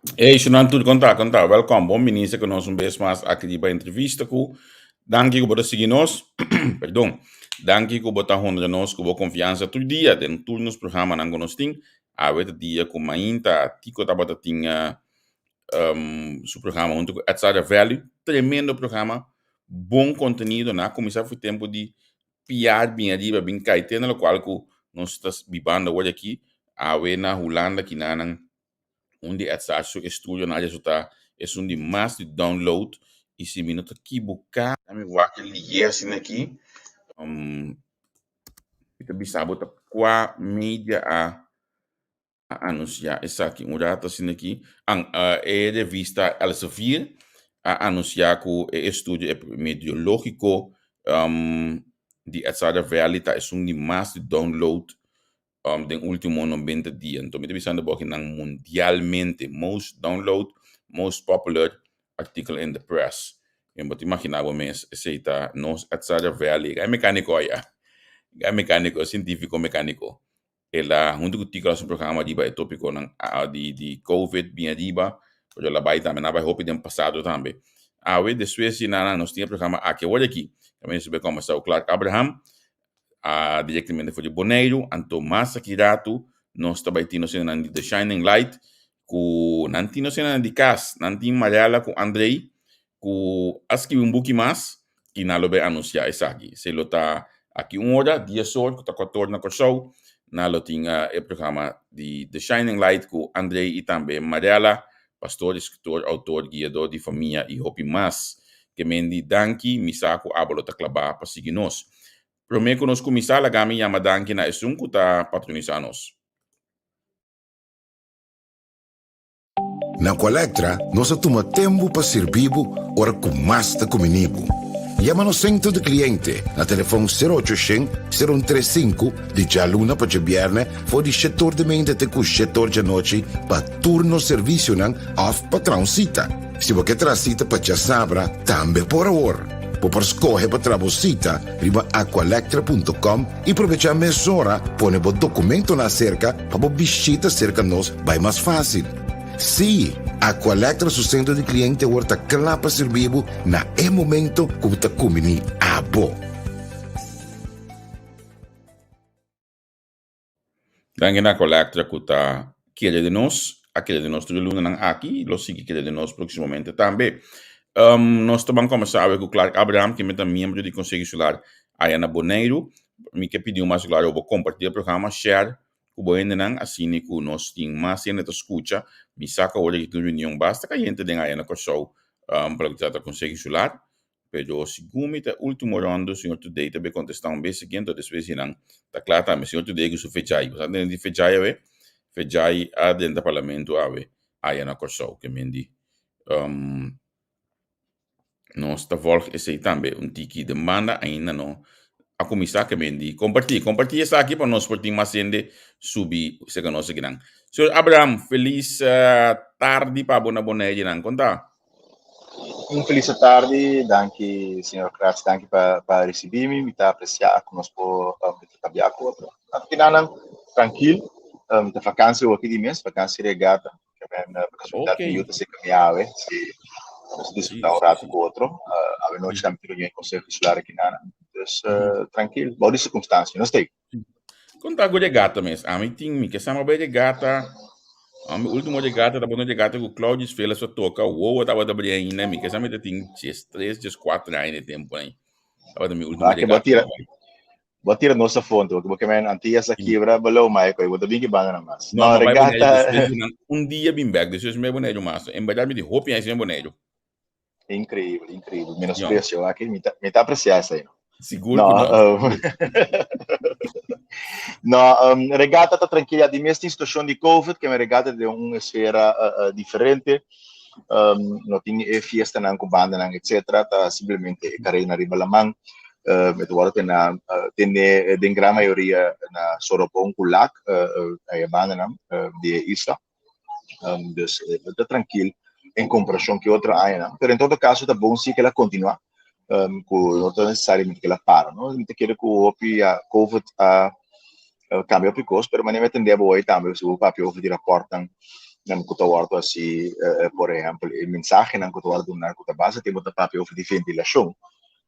Hey, Shunan tur konta, konta. Welkom. Bon bini ku nos un bes mas aki riba entrevista ku. Danki ku bo ta sigui nos. Perdon. Danki ku bo ta honra nos ku bo konfiansa tur dia den tur nos programanan ku nos tin. Awe ta dia ku mainta Tico tabata tin su programa huntu ku Ed Valley. Tremendo programa. Bon kontenido. Nan a kuminsá for tempu di PR bin ariba bin kai te na lokual ku nos ta bibando awor aki. Awe na Hulanda kinanan Un di Edzard su estudionan a resultá esun di mas di download i si mi no ta kibuká. Mi wak e lié asina aki. Mi ta bisa bo ta kua media a a anunsiá esaki un rato asina aki. An e revista Elsevier a anunsiá ku e estudio epidemiológiko di Edzard Valley ta esun di mas di download den ultimo 90 dia. Enton mi ta bisando bo aki nan mundialmente most download, most popular article in the press. En bo ta imagina bo mes esey ta nos Atzara Valley. Gai mecanico aya. Gai mecanico, cientifico mecanico. El a hunto cu Tico haci un programa riba e topiconan di di covid bin ariba, pero el a bay tambe, nan a bay hopi den pasado tambe. Awe despues di nan nos tin e programa aki awor aki. Caminda nos ta bay combersa cu Clark Abraham. a directamente for di Boneiru, anto mas aki ratu nos ta bai tin nos hendenan di The Shining Light ku nan tin nos hendenan di kas, nan tin Mariela ku Andrei ku a skibi un buki mas i nan lo bai anunsiá esaki. Esei lo ta aki un ora, dies or ku ta kuator na Kòrsou, nan lo tin e programa di The Shining Light ku Andrei i tambe Mariela, pastor, eskritor, outor, guiador di famia i hopi mas. Ke men di danki, mi sa ku abo lo ta klabá pa sigui nos. Promé ku nos kuminsá, laga mi yama danki na esun ku ta patronisá nos. Na Colectra nos a tuma tempu pa sirbi bo ora ku mas ta kumini bo. Yama nos sentro di kliente na telefon sero ocho shen, sero un tres sinku di djaluna pa djabièrnè for di shetor di meinta te ku shetor djanochi pa tur nos servisionan òf pa traha un sita. Si bo ke traha sita pa djasabra, tambe por awor. Bo por skohe pa traha bo sita riba aqualectra.com i probechá mesora pone bo dokumentonan aserka pa bo bishita serka nos bai mas fásil. Sí, Aqualectra su sentro di kliente awor ta kla pa sirbi bo na e momento ku bo ta kumbiní abo. Danki na Colectra ku ta kere den nos, a kere den nos tur e lunanan aki i lo sigui kere den nos próksimamente tambe. Nos ta ban kòmbersá awe ku Clark Abraham, kende ta miembro di Konseho Insular aya na Boneiru. Mi ke pidi un mas klaro bo kompartí e programa, share ku bo hendenan, asina ku nos tin mas hende ta skucha. Mi sa ku awor aki tin un reunion basta kayente den aya na Kòrsou pa loke ta trata Konseho Insular. Pero segun mi ta e ultimo rondo señor Today ta bay contesta un bes aki anto despues di nan ta cla tambe. Señor Today cu su Fedjai. Bo sa tende di Fedjai awe? Fedjai a drenta parlamento awe aya na Corsou ke men di nos ta volg esey tambe un tiki den banda ainda no a cuminsa ke men di comparti. Comparti esaki pa nos por tin mas hende subi cerca nos akinan. Señor Abraham feliz tardi pa bo na Bonaire nan. Con ta? Un felis tardi, danki señor Kratz, danki pa pa ricibi mi, mi ta aprecia cu nos por intercambia cu otro. Kinanan trankil, mi ta vakantie hopi di mes, vakantie regata, ke men casualidad mi yu ta seca mi awe, si nos a disfruta un rato cu otro, awe nochi tambe tin reunion di conseho insular kinanan, dus trankil, bou di circunstancia, nos ta ei. Kon ta ku regata mes? Ami tin mi ke sama bai regata. Ami ultimo regata ta bono regata ku Claudius Velas a toka. Wowo tabata bria ainda. Mi ke sa mi ta tin 13, 14 aña e tempo ahí. Tabata mi ultimo Ah, que regata. bo tira, bo tira nos a fonte, porque bo ke men Antillas a kibra, balou mai ko, bo ta bin ki banda na mas. No, No, ma bai Boneiru regata, despues di nan un dia bin bek. Despues mi bai Boneiru mas. En berdad mi di hopi aña sin bai Boneiru. Increíble, increíble. Menosprecio aquí, mi ta, mi ta aprecia esei. Sigur No, ku no. no, regata ta tranquila. Di mes tin situacion di COVID, que mi regata den un esfera diferente. No tin e fiestanan cu bandanan, etcétera. Ta simplemente e carena riba laman. E ta worde tena, tene den gran mayoria na Sorobon cu Lac, e bandanan di e isla. Dus ta trankil en komparashon ku otro añanan. Pero en todo kaso ta bon si ku el a kontinuá, ku no ta nesesariamente ku el a para, no. Mi ta kere ku hopi ya covid a kambia hopi kos, pero manera mi a tende bo hoy tambe si bo papia over di rapòrtnan. nan ku ta wòrdu hasi, por ehèmpel e mensahenan ku ta wòrdu duna ku ta basta tempu ta papia over di ventilashon.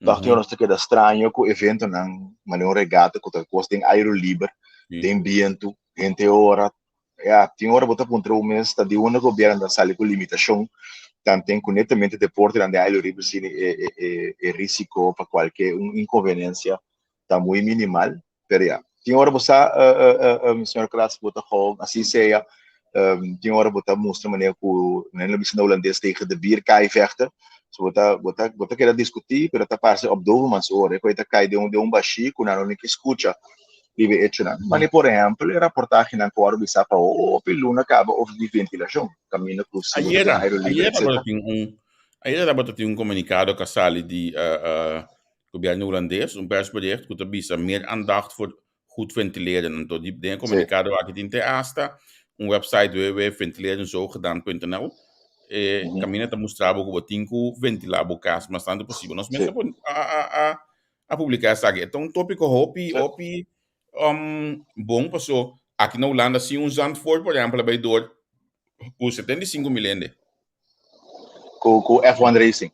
Tòg tin ora nos ta keda straño ku eventonan manera un regata ku ta kos den airu liber, den bientu, henter ora. Ya, tin ora bo ta puntra bo mes ta di unda gobièrnu ta sali ku limitashon tanten ku netamente deportenan den airu liber si e risiko pa kualke un inkonveniensia ta muy minimal. Pero ya, tin ora bo sa, señor Kratz, bo ta gewoon así sea, tin ora bo ta mustra manera ku, manera lo bisa na hulandes, tegen de bierkaai vechten. So bo ta, bo ta, bo ta keda diskutí, pero ta parse op dovermans oor, e ku e ta kai den un, den un bashí ku nan no ni ke skucha riba e echonan. Mane por ehèmpel e raportahenan ku wòrdu bisá pa hopi luna kaba over di ventilashon, kaminda ku si bo ta den Ayera, aire liber, ayera etcetera. tabata tin un, ayera tabata tin un komunikado ku a sali di Gobierno Hulandes un persbericht ku ta bisa meer aandacht voor goed ventileren. Anto di den e komunikado aki tin te asta un website www.ventilerenzoogedaan.nl e kaminda ta mustra bo ku bo tin ku ventilá bo kas mas tantu posibel. Nos mes a a a a publiká esaki. E ta un tópiko hopi hopi bon paso aki na Hulanda si un Zandvoort por ehèmpel a bai dor ku 75.000 hende. Ku ku F1 Racing.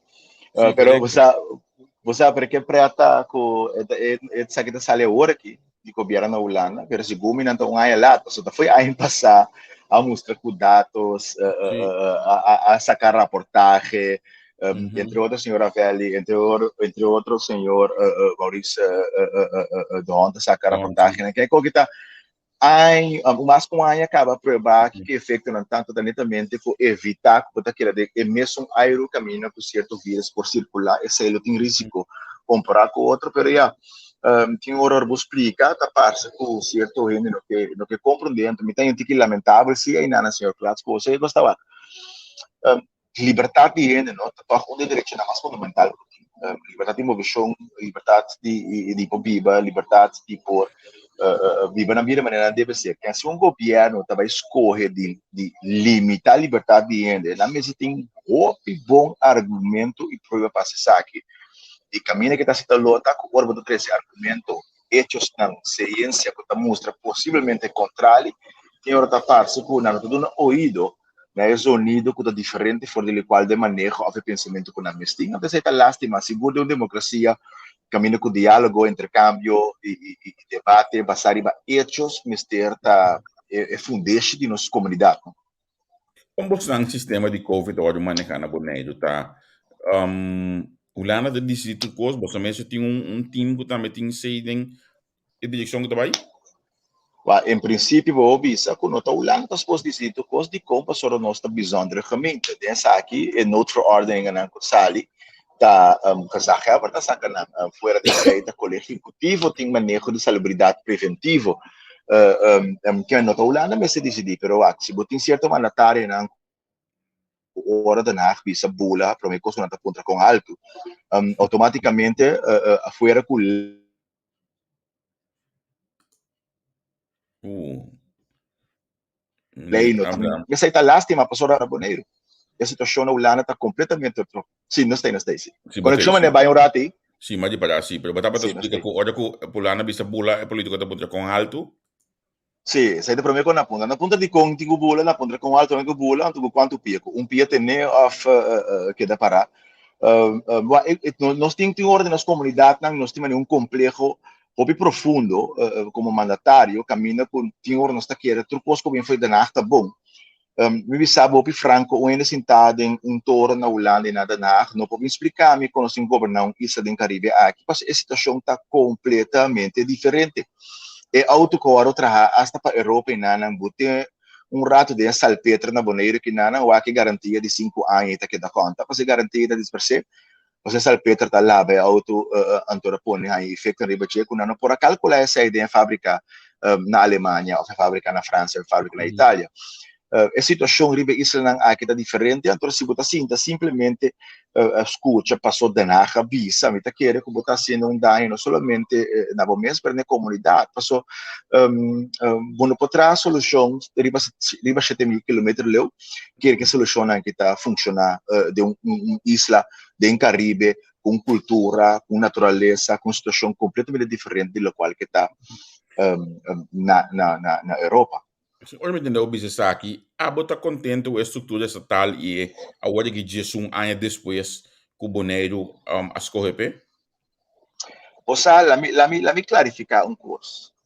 Sí, pero correcto. bo sa pero ke preta ku e e esaki ta sali awor aki di gobierno na Hulanda, pero segun mi nan ta un aña laat, pasobra ta foi aña pasá a mustra ku datos, Sí. a a a saka raportahe, Ujú. entre otro señor Ravelli, entre otro entre otro señor Maurice de Hond a saka De Hond, sí. raportahe, ke koki ta Ai, mas ku un aña kaba prueba ki ki efektonan tantu ta netamente ku evitá ku bo ta keda den e mesun airu kaminda ku sierto virus por sirkulá, esei lo tin risiko kompará ku otro, pero ya, tin ora ora bo splika ta parse ku sierto hende no ke no ke komprondé, anto mi ta un tiki lamentabel si einan señor Klatz ku esei kos ta wak. Libertat di hende no ta tòg un di e derechonan mas fundamental ku tin. Libertat di moveshon, libertat di di por biba, libertat di por biba nan bida manera nan debe ser. Ken si un gobièrnu ta bai skohe di di limitá libertat di hende, nan mester tin hopi bon argumento i prueba pa hasi esaki. I kaminda ke ta hasi ta lo ta ku ora bo ta trese argumento, echosnan, siensia ku ta mustra posiblemente kontrali, tin ora ta parse ku nan no ta duna oido na e zonido ku ta diferente for di lokual den maneho òf e pensamentu ku nan mes tin. Anto esei ta lástima, sigur den un demokrasia kaminda ku diálogo, interkambio i i debate basá riba echos mester ta e fundeshi di nos komunidat. Kon bosnan sistema di covid a wòrdu manehá na Boneiru? Ta Hulanda ta disidí tur kos? Boso mes tin un team ku tambe tin sei den e direkshon ku ta bai? Wa, en prinsipio bo por bisa ku no ta Hulanda ta spos disidí tur kos, dikon? Pasobra nos ta bijzondere gemeente. Den esaki e noodverordeningennan ku sali ta gezaghebber ta saka nan. Fuera di esei ta Kolegio Ehekutivo tin maneho di salubridat preventivo. Kimen no ta Hulanda mester disidí, pero wak, si bo tin sierto mandatarionan ku ora Den Haag bisa bula promé kos ku nan ta puntra kon altu, outomátikamente afuera ku Lei no ta. Esei ta lástima pasobra na Boneiru e situashon na Hulanda ta kompletamente otro. Sí, nos ta ei, nos ta ei, sí. Konekshon manera bai un rato ei. Sí, mas di para sí, pero bo tabata splika ku ora ku Hulanda bisa bula e polítiko ta puntra kon haltu. Sí, esei ta promé ku nan a puntra. Nan a puntra dikon tin ku bula, nan a puntra kon altu nan ku bula, anto ku kuantu pia, ku un pia tene òf keda pará. Nos tin tin ora den nos komunidatnan nos tin manera un kompleho hopi profundo komo mandatario kaminda ku tin ora nos ta kere tur kos ku bin for di Den Haag ta bon. Mi bisa bo hopi franko, un hende sintá den un toren na Hulanda i na Den Haag no por bin splika mi kon nos tin goberná un isla den Karibe aki pasobra e situashon ta kompletamente diferente. E outo ku a wòrdu traha asta pa Europa i nan bo tin un ratu den e salpeter na Boneiru ki nan wak e garantia di sinku aña i ta keda konta pasobra e garantia ta dispersé. Pasobra e salpeter ta laba e outo anto ta pone haña efekto riba dje ku nan no por a kalkulá esei den e fábrika na Alemania òf e fábrika na Fransia òf e fábrika na Italia. E situashon riba e islanan aki ta diferente, anto si bo ta sinta simplemente skucha paso Den Haag a bisa, mi ta kere ku bo ta hasiendo un daño no solamente na bo mes pero na e komunidat, paso bo no por traha solushon riba riba 7000 kilometer leu, kere ku e solushonnan aki ta funshoná den un isla den Caribe ku un kultura, ku un naturalesa, ku un situashon kompletamente diferente di lokual ke ta na na na Europa. Ora mi tende bo bisa esaki, abo ta kontento ku e struktura estatal i e awor di ki 11 aña despues ku Boneiru a skohe p'e? Bo sa, lami, lami, lami klarifiká un kos.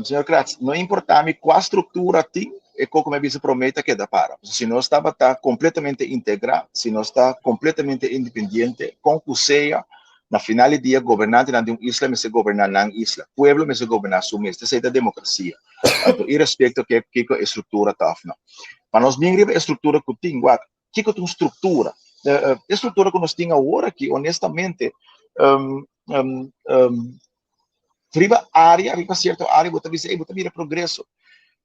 Señor Kratz, no importá mi kua struktura tin, e koko mi a bisa promé ta keda para. Pasobra si nos tabata kompletamente integrá, si nos ta kompletamente independiente, kon ku sea, Na final di dia gobernantenan di un isla mester goberná nan isla. Pueblo mester goberná su mes. Esei ta demokrasia. Anto irespekto ke kiko e struktura ta òf no. Pa nos bin riba e struktura ku tin, wak, kiko ta un struktura? E struktura ku nos tin awor aki, honestamente, riba área, riba sierto área bo ta bisa, ey, bo ta mira progreso.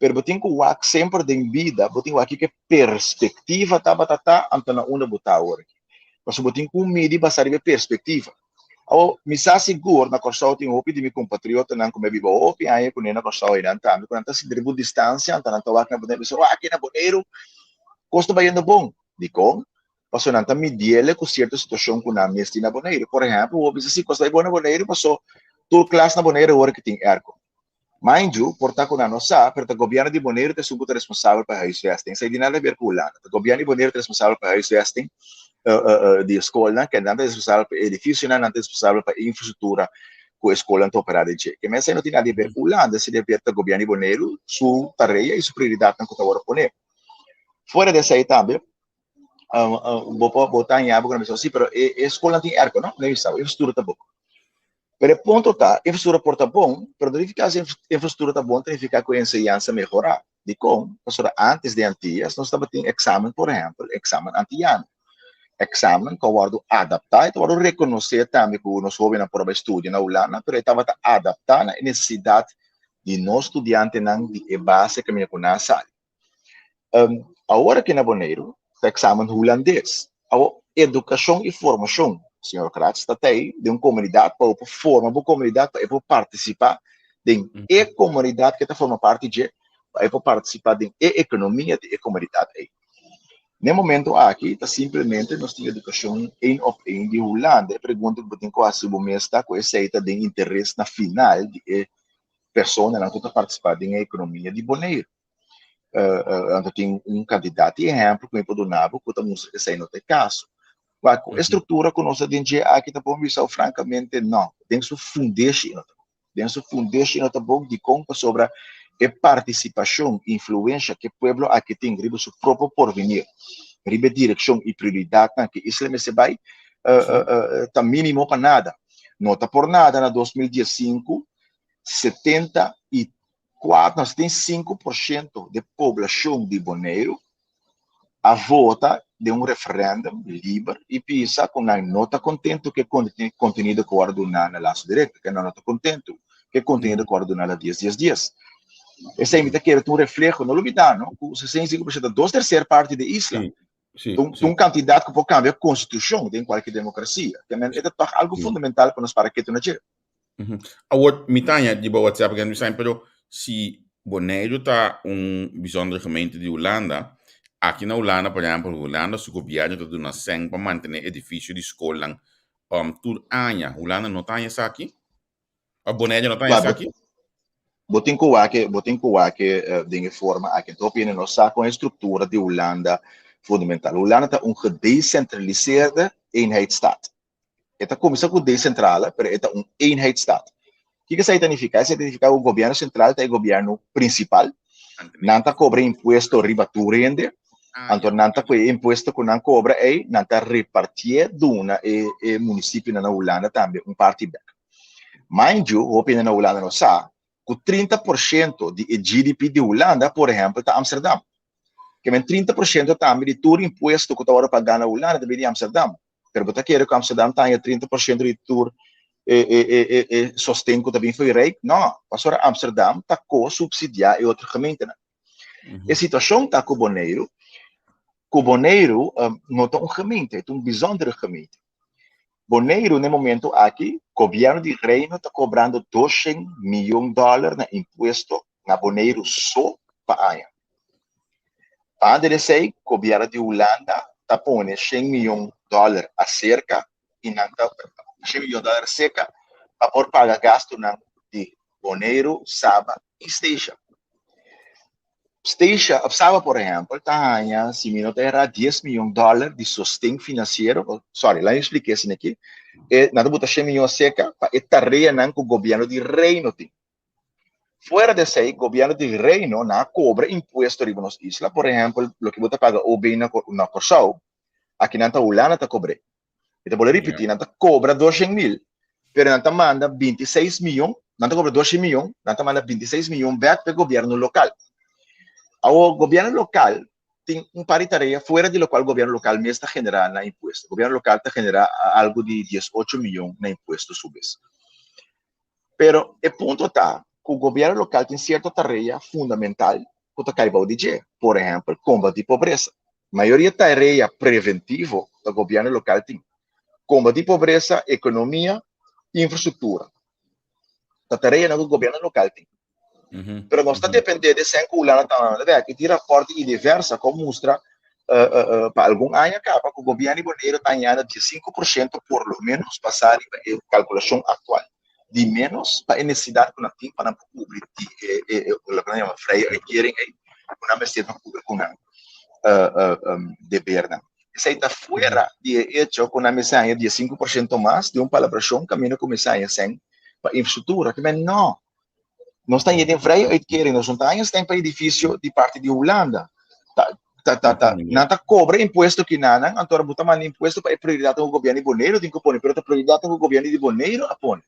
Pero bo tin ku wak semper den bida, bo tin wak kiko e perspektiva tabata ta, anto na unda bo ta awor aki. Pasobra bo tin ku midi basá riba e perspektiva. Awor, mi sa sigur na Kòrsou tin hopi di mi kompatriotanan ku mi a biba hopi aña kuné na Kòrsou einan tambe, ku nan ta sinti riba un distansia, anto nan ta wak na Boneiru i bisa, wak aki na Boneiru kos ta bayendo bon. Dikon? Pasobra nan ta midiele ku sierto situashon ku nan mes tin na Boneiru. Por ehèmpel, bo bisa si kos ta bai bon na Boneiru paso tur klas na Boneiru awor ke tin airco. Mind you, por ta ku nan no sa, pero ta gobièrnu di Boneiru ta esun ku ta responsabel pa huisvesting. Esei di nada haber ku Hulanda. Ta gobièrnu di Boneiru ta responsabel pa huisvesting di e skolnan, ke nan ta responsabel pa e edifisionan, nan ta responsabel pa e infrastruktura ku e skolnan ta operá den dje. Ke men esei no tin nada di haber ku Hulanda, esei di haber ta gobièrnu di Boneiru su tarea i su prioridatnan ku ta wòrdu poné. Fuera di esei tambe, bo por bo ta haña bo ku nan bisa, si, pero e e skolnan tin airco, no? Nan bisa, infrastruktura ta bon. Pero e punto ta, infrastruktura por ta bon, pero no nifiká si infrastruktura ta bon ta nifiká ku e enseñansa mehorá. Dikon? Pasobra ántes den Antias nos tabatin eksamen, por ehèmpel, eksamen antiano. Eksamen ku a wòrdu adaptá i ta wòrdu rekonosé tambe ku nos hóbennan por a bai studia na Hulanda, pero e tabata adaptá na e nesesidat di nos studiantenan di e base kaminda ku nan a sali. Awor aki na Boneiru ta eksamen hulandes. Awor, edukashon i formashon, señor Kratz, ta tei den un komunidat pa bo por forma bo komunidat, pa e por partisipá den e komunidat ku e ta forma parti dje, pa e por partisipá den e ekonomia di e komunidat ei. Na e momento aki ta simplemente nos tin edukashon één op één di Hulanda. E pregunta ku bo tin ku hasi bo mes ta ku esei ta den interes na final di e personanan ku ta partisipá den e ekonomia di Boneiru. Anto tin un kantidat di ehèmpel ku mi por duna bo ku ta mustra ku esei no ta e kaso. Wak, ku e struktura ku nos ta den dje aki ta bon bisa frankamente no. Den su fundeshi e no ta bon. Den su fundeshi e no ta bon dikon? Pasobra e partisipashon, influensha ku e pueblo aki tin riba su propio porvenir, riba e direkshon i prioridatnan ku e isla mester bai, ta mínimo pa nada. No ta por nada na 2015 74, no, 75% di poblashon di Boneiru a vota den un referèndum liber i bisa ku nan no ta kontentu ku e kontenido ku wòrdu duná na Laso Direkto, ku nan no ta kontentu ku e kontenido ku wòrdu duná na Dies Dies Dies. Esei mi ta kere ta un refleho, no lubidá no, ku 65% ta dos terser parti di e isla. Sí, Ta un, sí. un kantidat ku por kambia konstitushon den kualke demokrasia. Ke men e ta tòg algu fundamental pa nos para ketu na dje. Awor, mi ta haña riba WhatsApp ku mi pero si Boneiru ta un bijzondere gemeente di Hulanda, aki na Hulanda, por ehempel, Hulanda su gobierno ta duna sèn pa mantené edifisio di skolnan tur aña. Hulanda no ta haña esaki? Òf Boneiru no ta haña esaki? Bo tin ku wak bo tin ku wak den e forma aki. Anto hopi hende no sa kon e struktura di Hulanda fundamental. Hulanda ta un gedecentraliseerde eenheidsstaat. E ta kuminsá ku desentrale, pero e ta un eenheidsstaat. Kiko esei ta nifiká? Esei ta nifiká ku gobièrnu sentral ta e gobièrnu prinsipal. Nan ta kobra impuesto riba tur hende. Anto nan ta ku e impuesto ku nan kobra ei, nan ta repartié duna e e munisipionan na Hulanda tambe un parti bèk. Mind you, hopi hende na Hulanda no sa ku 30% di e GDP di Hulanda, por ehèmpel, ta Amsterdam. Ke men 30% tambe di tur impuesto ku ta wòrdu pagá na Hulanda ta bini di Amsterdam. Pero bo ta kere ku Amsterdam ta haña 30% di tur e e e e e sosten ku ta bin for di Rijk? No, pasobra Amsterdam ta ko-subsidiá e otro gemeentenan. E situashon ta ku Boneiru, ku Boneiru no ta un gemeente, e ta un bijzondere gemeente. Boneiru na e momento aki, gobièrnu di Reino ta kobrando 200 miyon dòler na impuesto na Boneiru so pa aña. Banda di esei, gobièrnu di Hulanda ta pone shen miyon dòler aserka i nan ta shen miyon dòler seka pa por paga gastunan di Boneiru, Saba i Statia. Statia, òf Saba por ehèmpel, ta haña, si mi no ta erá, dies mion dòler di sosten finansiero, sòri, laat mi splika esei aki, e nan ta buta shen mion seka pa e tareanan ku gobièrnu di Reino tin. Fuera di esei, gobièrnu di Reino nan a kobra impuesto riba nos isla, por ehèmpel, loke bo ta paga OB na na Kòrsou, aki nan ta Hulanda ta kobr'é. Mi ta bolbe ripití, nan ta kobra doshen mil, pero nan ta manda 26 mion, nan ta kobra 200 mion, nan ta manda 26 mion bèk pa e gobièrnu lokal. Awor, gobièrnu lokal tin un par di tarea fuera di lokual gobièrnu lokal mes ta generá na impuesto. Gobièrnu lokal ta generá algu di 18 mion na impuesto su bes. Pero e punto ta ku gobièrnu lokal tin sierto tarea fundamental ku ta kai bou di dje. Por ehèmpel, kombatí pobresa. Mayoria tarea preventivo ta gobièrnu lokal tin. Kombatí pobresa, ekonomia, infrastruktura. Ta tareanan ku gobièrnu lokal tin. Pero nos ta dependé di esei ku Hulanda ta manda bèk. I tin rapòrt di Universa ku a mustra pa algun aña kaba ku gobièrnu di Boneiru ta hañando 15% por lo ménos basá riba e kalkulashon aktual di ménos pa e nesesidat ku nan tin pa nan por kubri di e loke nan yama vrije uitkering ei ku nan mester pa kubri ku nan debernan. Esei ta fuera di e echo ku nan mester haña 15% mas di un palabrashon kaminda ku mester haña sèn pa infrastruktura. Ke men no. Nos ta haña den vrije uitkering, nos no ta haña sèn pa edifisio di parti di Hulanda. Ta ta ta ta nan ta kobra impuesto kinanan, anto ora bo ta manda impuesto pa e prioridatnan ku gobièrnu di Boneiru tin ku pone, pero ta prioridatnan ku gobièrnu di Boneiru a pone.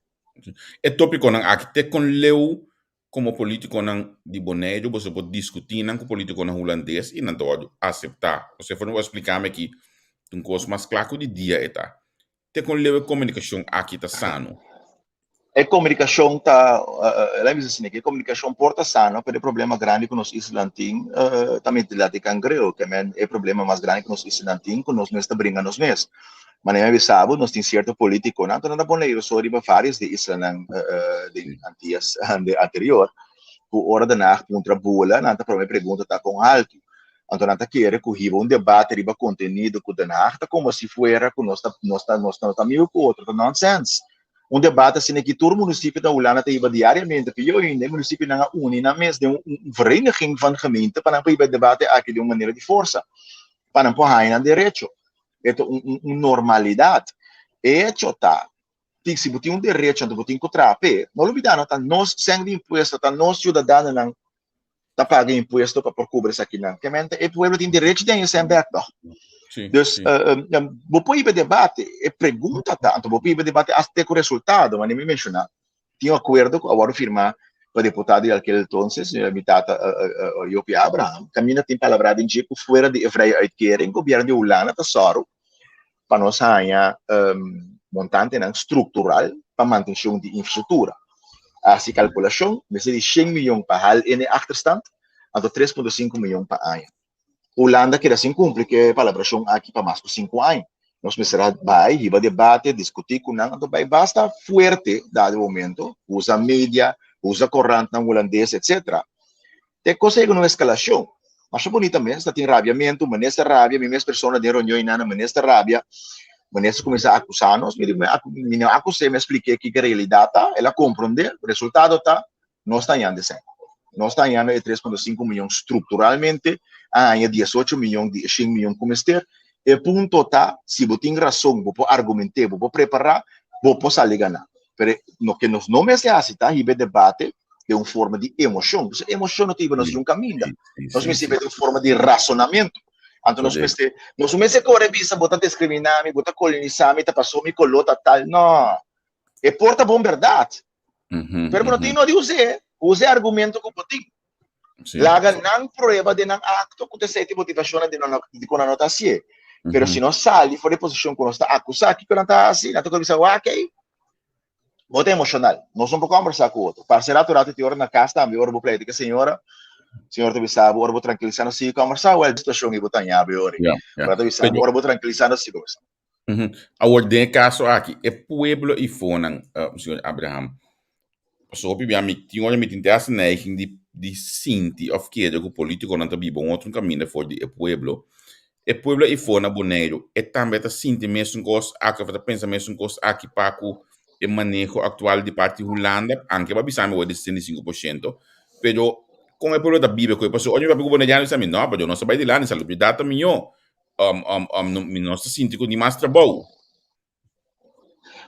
E topikonan aki te kon leu komo politikonan di Boneiru boso por diskutí nan ku politikonan hulandes i nan ta wòrdu aseptá. Osea, for bo a splika mi aki un kos mas kla ku di dia e ta. Te kon leu e komunikashon aki ta sano? E komunikashon ta, laat mi bisa asina, e komunikashon por ta sano, pero e problema grandi ku nos islanan tin ta mentalidad di kangreu. Ke men e problema mas grandi ku nos islanan tin ku nos mes ta bringa nos mes. Manera mi a bisa bo, nos tin sierto politikonan, anto nan ta Boneiru so riba varios di islanan den Antias anterior, ku ora Den Haag puntra bula, nan ta prome pregunta ta kon haltu. Anto nan ta kere ku hiba un debate riba kontenido ku Den Haag ta komo si fuera ku nos ta nos ta nos ta amigo ku otro, ta nonsens. Un debate asina ki tur munisipio na Hulanda ta hiba diariamente, pior ainda e munisipionan a uni nan mes den un vereniging van gemeente pa nan por hiba e debate aki den un manera di forsa, pa nan por haña nan derecho. E ta un un un normalidat. E hecho ta tin si bo tin un derecho anto bo tin ku traha p'e. No lubida no ta nos sèn di impuesto, ta nos siudadanonan ta paga impuesto pa por kubri esakinan. Ke mente e pueblo tin derecho di haña sèn bèk tòg. Dus bo por hiba debate, e pregunta ta, anto bo por hiba debate hasta te ku resultado, manera mi menshoná, tin un akuerdo ku a wòrdu firmá pa deputado di alkel entonces, mi tata Jopie Abraham, kaminda tin palabrá den dje ku fuera di e vrije uitkering gobièrnu di Hulanda ta sòru pa nos haña montantenan struktural pa mantenshon di infrastruktura. A hasi kalkulashon, mester di shen miyon pa hal in e achterstand, anto 3.5 miyon pa aña. Hulanda keda sin kumpli ku e palabrashon aki pa mas ku sinku aña. Nos mester a bai hiba debate, diskutí ku nan, anto bai basta fuerte dado e momento, usa media, usa korantnan hulandes, etcetera. Te kos a yega na un eskalashon. Masha bunita mes, ta tin rabiamentu, minister rabia, mi mes persona den reunion einan, minister rabia, minister kuminsá akusá nos, mi di mi no akus'é, mi a splik'é kiko e realidat ta, el a komprondé, resultado ta, nos ta hañando esei. Nos ta hañando e 3.5 miyon strukturalmente, a haña 18 miyon di e 100 miyon ku mester. E punto ta, si bo tin rason, bo por argument'é, bo por prepará, bo por sali ganá. Pero loke nos no mester hasi ta hiba e debate den un forma di emoshon. Pasobra emoshon no ta hiba nos di un kaminda. Nos mester hiba den un forma di rasonamentu. Anto nos mester, nos no mester kore bisa bo ta diskriminá mi, bo ta kolonisá mi, ta pasobra mi koló ta tal. No. E por ta bon bèrdat. Pero bo no tin no di us'é. Usa e argumento ku bo tin. Laga nan prueba den nan akto ku ta esei ta e motivashonnan di nan dikon nan no ta hasié. Pero si nos sali for di e posishon ku nos ta akusá kiko nan ta hasi, nan ta kore bisa wak ei. Bo ta emoshonal. Nos no por kòmbersá ku otro. Parse rato rato tin ora na kas tambe ora bo pleita ku e señora, señora ta bisa bo ora bo trankilisá nos sigui kòmbersá, wèl situashon ei bo ta haña bo e ora ei. Ora ta bisa bo ora bo trankilisá nos sigui kòmbersá. Awor den e kaso aki e pueblo ifonan, señor Abraham, pasobra hopi bia mi tin ora mi tin te hasta neiging di di sinti òf kere ku politikonan ta biba un otro kaminda for di e pueblo. E pueblo ifo na Boneiru e tambe ta sinti mesun kos aki òf e ta pensa mesun kos aki pa ku e maneho aktual di parti Hulanda, anke bo a bisa mi awor di 65%, pero. Kon e pueblo ta biba ku e pasobra ora mi papia ku boneriano mi sa mi no, pero nos ta bai dilanti, salubridat ta mihó, um, um, um, no, mi nos ta sinti ku tin mas trabou.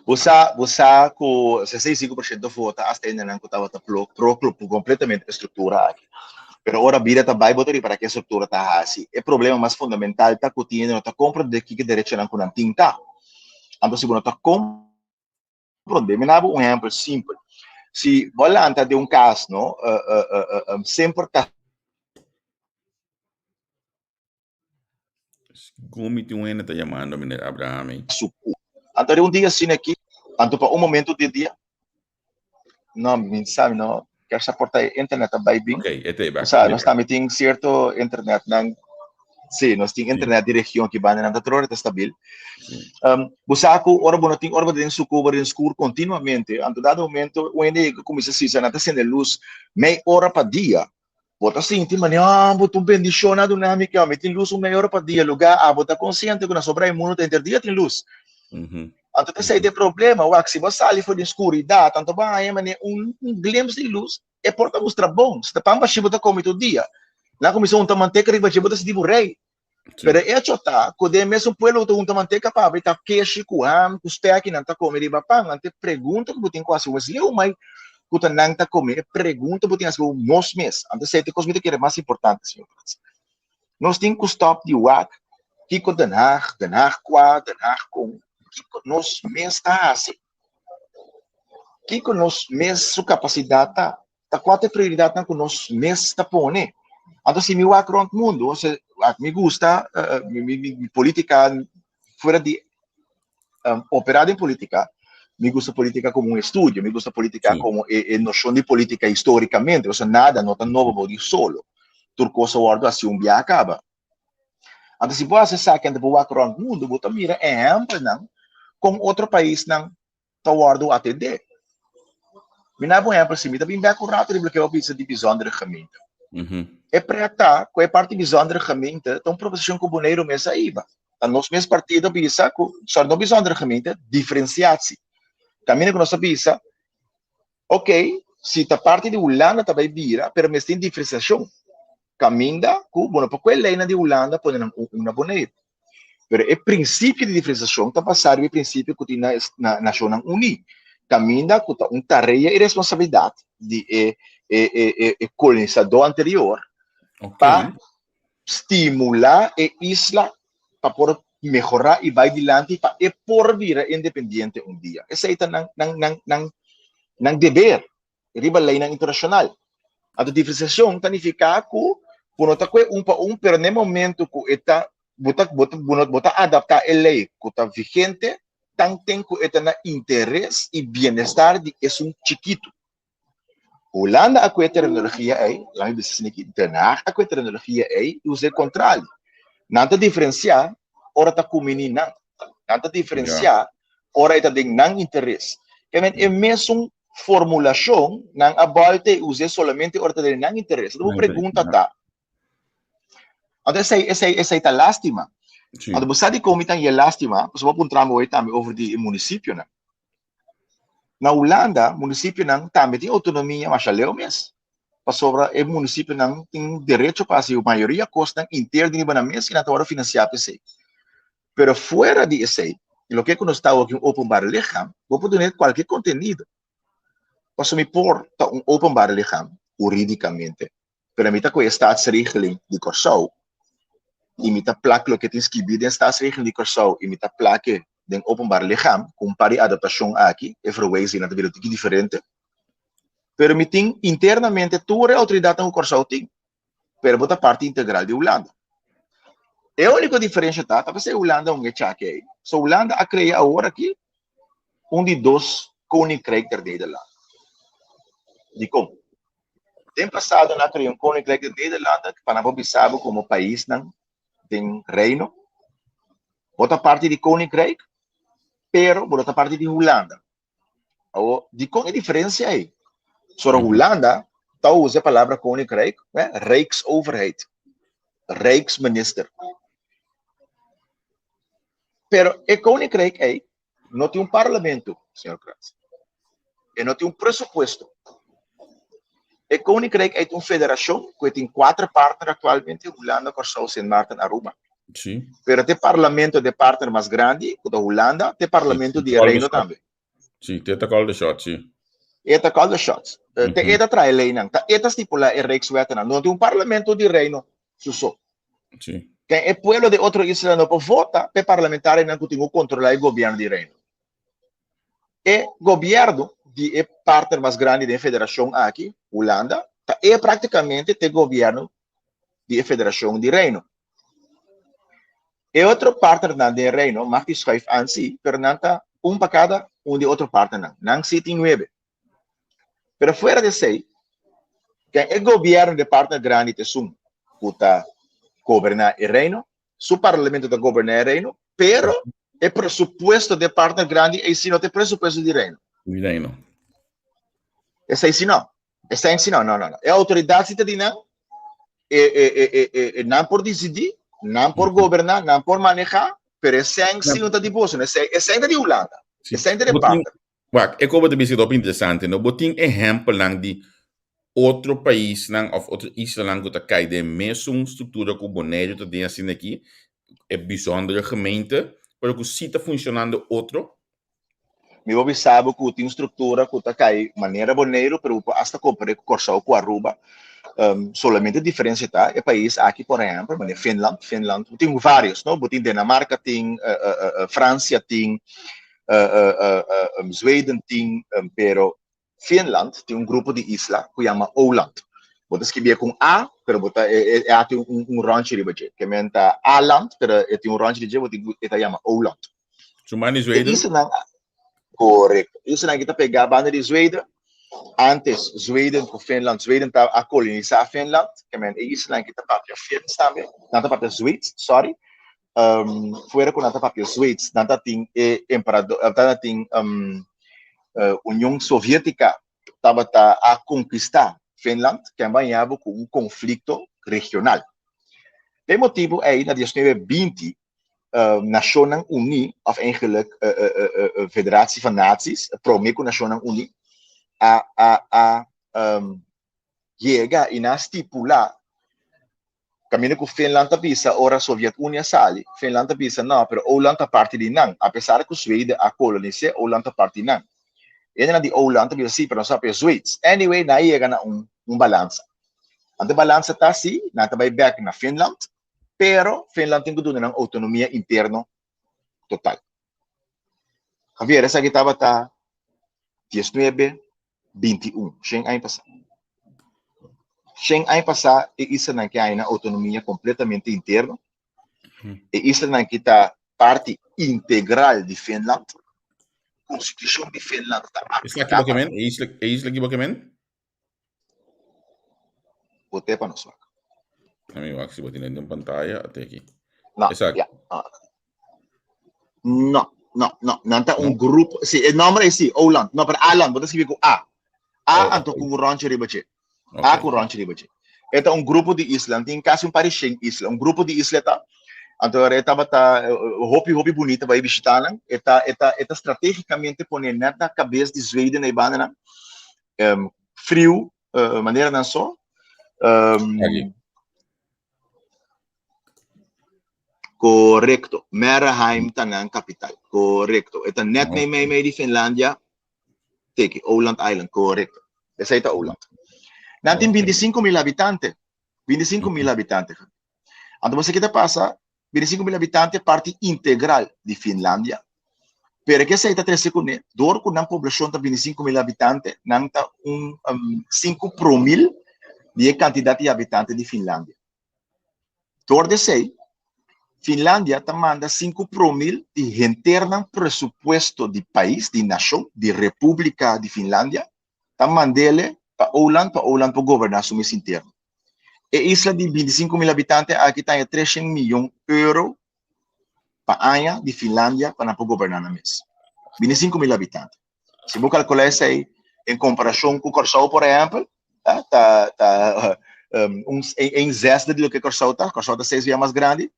Bo sa, bo sa ku 65% vota hasta hendenan ku tabata pro, pro completamente e struktura aki. Pero ora bida ta bai, bo ta ripara ke struktura ta hasi. E problema mas fundamental ta ku tin hende no ta komprende kiko derechonan ku nan tin ta. Anto si bo no ta komprende, mi na bo un ehempel simpel. Si bo lanta den un kas, no, semper ta Segun mi tin un hende ta yamando meneer Abraham ei. Suku. Anto riba un dia asina aki, anto pa un momento di dia, no, mi sa, mi no kier sa por ta e internet a bai bin. Ok, e ta e bek. Sa, nos tambe tin cierto internetnan, sí, nos tin internet di region aki banda nan ta tur ora ta stabil. Um, bo sa ku ora bo no tin, ora bo ta den suku, bo den skur continuamente, anto dado momento un hende yega kuminsa sisa, nan ta sende lus mei ora pa dia. Bo ta sinti manera, ah, bo ta un bendishon a duna mi ke mi tin lus un meia ora pa dia, lugá abo ta konsiente ku na sobra e mundu ta henter dia tin lus. Anto ta esei ta e problema, wak, si bo sali for di skuridat, anto bo haña manera un glimpse di lus, e por ta mustra bon. Si ta pan bashí bo ta kome tur dia, nan kuminsá hunta manteka riba dje, bo ta sinti bo rei. Pero e echo ta ku den e mesun pueblo ku ta hunta manteka papia ta keshi ku ham ku spèki nan ta kome riba pan. Anto e pregunta ku bo tin ku hasi bo mes leu mai ku ta nan ta kome e pregunta bo tin hasi bo nos mes. Anto esei ta e kos mi ta kere mas importante señor Prats. Nos tin ku stòp di wak kiko Den Haag, Den Haag kua, Den Haag kon, kiko nos mes ta hasi. Kiko nos mes su kapasidat ta. Ta kua ta e prioridatnan ku nos mes ta pone? Anto si mi wak rònt mundu, ose wak mi gusta mi mi mi politika fuera di operá den politika, mi gusta politika komo un estudio, mi gusta politika komo e e noshon di politika histórikamente, pasobra nada no ta nobo bou di solo, tur kos a wòrdu hasi un biaha kaba. Anto si bo hasi esaki anto bo wak rònt mundu, bo ta mira ehèmpelnan kon otro paisnan ta wòrdu atendé. Mi na por ehèmpel, si mi ta bin bèk un ratu riba loke bo a bisa di bijzondere gemeente. E prèk ta ku e parti bijzondere gemeente ta un proposishon ku Boneiru mes a hiba. Ta nos mes partido a bisa ku, sòri, no bijzondere gemeente, diferensiatsie. Kaminda ku nos a bisa, Ok, si ta parti di Hulanda ta bai bira, pero mester tin diferensiashon. Kaminda ku bo no por kohe leinan di Hulanda pone nan un na Boneiru. Pero e prinsipio di diferensiashon ta basá riba e prinsipio ku tin na na Nashonnan Uní, kaminda ku ta un tarea i responsabilidat di e e e e kolonisadó anterior pa stimulá e isla pa por mehorá i bai dilanti pa e por bira independiente un dia. Esei ta nan, nan, nan, nan, nan deber riba leinan internashonal. Anto diferensiashon ta nifiká ku bo no ta kue un pa un, pero na e momento ku e ta, bo ta, bo ta, bo no, bo ta adaptá e lei ku ta vigente tanten ku e ta na interes i bienestar di esun chikitu. Hulanda a kue terminologia ei, laat mi bisa asina aki, Den Haag a kue terminologia ei i usa e kontrali. Nan ta diferensiá ora ta kumini nan. Nan ta diferensiá ora e ta den nan interes. Kèmen e mesun formulashon nan a bòlta i us'é solamente ora ta den nan interes. Anto bo pregunta ta, anto esei, esei, esei ta lástima. Anto bo sa dikon mi ta haña lástima? Pasobra bo a puntra mi hoy tambe over di e munisipionan. Na Hulanda, munisipionan tambe tin outonomia masha leu mes, pasobra e munisipionan tin derecho pa hasi mayoria kosnan interno riba nan mes i nan ta wòrdu finansiá pa esei. Pero fuera di esei, loke ku nos ta awo aki un openbaar lichaam, bo por dun'é kualke kontenido. Pasobra mi por ta un openbaar lichaam hurídikamente, pero mi ta kohe e staatsregeling di Kòrsou i mi ta plak loke tin skibí den staatsregeling di Kòrsou i mi ta plak e den openbaar lichaam ku un par di adaptashon aki, e verwijzingnan ta bira un tiki diferente, pero mi tin internamente tur e outoridatnan ku Kòrsou tin, pero bo ta parti integral di Hulanda. E úniko diferensha ta, ta pasei Hulanda un e chaki ei. So Hulanda a krea awor aki un di dos Koninkrijk der Nederlanden. Dikon? Den pasado nan a krea un Koninkrijk der Nederlanden pa nan por bisa bo komo paisnan den Reino. Bo ta parti di Koninkrijk, pero bo no ta parti di Hulanda. Awor, dikon e diferensia ei? Sora Hulanda ta usa e palabra Koninkrijk, eh, Rijksoverheid, Rijksminister. Pero e Koninkrijk ei no tin un parlamento, señor Kratz. E no tin un presupuesto. E Koninkrijk ei ta un federashon ku e tin kuater partner aktualmente, Hulanda, Kòrsou, Sint Maarten, Aruba. Sí. Pero te parlamento de partner mas grandi, ku ta Hulanda, te parlamento di e Reino tambe. Sí, te ta call the shots, sí. E ta call the shots. Te e ta trae leynan, ta e ta stipula e Rijkswettennan. No tin un parlamento di Reino su so. Sí. Ken e pueblo di otro isla no por vota p'e parlamentarionan ku tin ku kontrolá e gobièrnu di Reino. E gobièrnu di e partner mas grandi den e federashon aki, Hulanda, ta e praktikamente t'e gobièrnu di e federashon di Reino. E otro partnernan den Reino mag di schuif aan sí, pero nan ta un pa kada un di e otro partnernan. Nan sí tin nuebe. Pero fuera di esei, ken e gobièrnu di e partner grandi ta esun ku ta goberná e Reino, su parlamento ta goberná e Reino, pero e presupuesto di e partner grandi ei sí no ta e presupuesto di Reino. Di Reino. Esei sí no. Esei sí no, no, no, no. E outoridat sí ta di nan, e, e, e, e, e, e nan por disidí, nan por goberná, nan por manehá, pero esei sí no ta di boso, esei, esei ta di Hulanda, esei ta di e partner. Wak, e koba ta bisa hopi interesante, no? Bo tin ehèmpelnan di otro paisnan òf otro islanan ku ta kai den mesun struktura ku Boneiru ta den asina aki, e bijzondere gemeente, pero ku sí ta funshonando otro? Mi por bisa bo ku tin un struktura ku ta kai manera Boneiru, pero bo por asta kompar'é ku Kòrsou ku Aruba. Solamente diferensia ta e pais aki, por ehèmpel, manera Finland, Finland, bo tin vários, no? Bo tin Dinamarka tin, Fransia tin, Zweden tin, pero Finland tin un grupo di isla ku yama Åland. Bo ta skibié ku un A, pero bo ta e A tin un un ròntje riba dje. Ke men ta Aland, pero e tin un ròntje riba dje, bo tin ku e ta yama Åland. Su man di E Zweden? islanan, korekto. Islanan ki ta pegá banda di Zweden, antes Zweden ku Finland, Zweden ta a kolonisá Finland, ke men e islanan ki ta papia Fins tambe, nan ta papia Zweeds, sorry, fuera ku nan ta papia Zweeds, nan ta tin e emperador, nan ta tin Union Sovietica tabata a konkistá Finland, ken baña bo ku un konflikto regional. P'e motibu ei na diesnuebe binti Nashonnan Uní, òf eigenlik Federatie van Naties, promé ku Nashonnan Uní, a a a yega i nan a stipulá Kaminda ku Finland ta bisa ora Soviet Unie a sali, Finland ta bisa no, pero Åland ta parti di nan. Apesar ku Sweden a kolonis'é, Åland ta parti di nan. Hendenan di Åland ta bisa si, pero nos a papia Zweeds. Anyway, nan a yega na un un balansa. Anto e balansa ta si, nan ta bai bèk na Finland, pero Finland tin ku duna nan outonomia interno total. Javier, esaki tabata diesnuebe 21, shen aña pasá. Shen aña pasá e islanan ke haña nan outonomia kompletamente interno. E islanan ki ta parti integral di Finland. Konstitushon di Finland ta Esaki bo ke men? E isla, e isla ki bo ke men? Bo te pa nos wak. Ami wak si bo tin den pantaya, ate aki. No, Esaki. ja. Ah. No, no, no. Nan ta un grupo. Sí, e nombre es sí, Oland. No, pero Aland, bo ta escribi ku A. A Oh, anto ok. ku un rondje riba dje. A Ok. ku un rondje riba dje. E ta un grupo di isla. Tin kasi un par di shen isla. Un grupo di isla ta. Anto e tabata eh, hopi, hopi bunita pa bishita nan. E ta, e ta, e ta strategicamente pone net na kabes di Zweden e bandanan. Um, friu, uh, manera nan so. Um, Aki. Korekto. Merheim ta nan kapital. Korekto. E ta net mei mei mei di Finlandia. Teki, Åland Island. Korekto. Esei ta Åland. Nan tin 25 mil habitante. 25 mil habitante. Anto bo sa ki ta pasa? 25 mil habitante parti integral di Finlandia. Pero ke esei ta trese kuné? Dor ku nan poblashon ta 25 mil habitante, nan ta un um, 5 promil di e kantidat di habitante di Finlandia. Dor di esei, Finlandia ta manda sinku promil di henter nan presupuesto di pais, di nashon, di Repúblika di Finlandia, ta mand'ele pa Åland pa Åland por goberná su mes interno. E isla di 25 mil habitante aki ta haña 300 miyon euro pa aña di Finlandia pa nan por goberná nan mes. 25 mil habitante. Si bo kalkulá esei en komparashon ku Kòrsou, por ehèmpel, ta ta ta un een zesde di loke Kòrsou ta. Kòrsou ta seis bia mas grandi.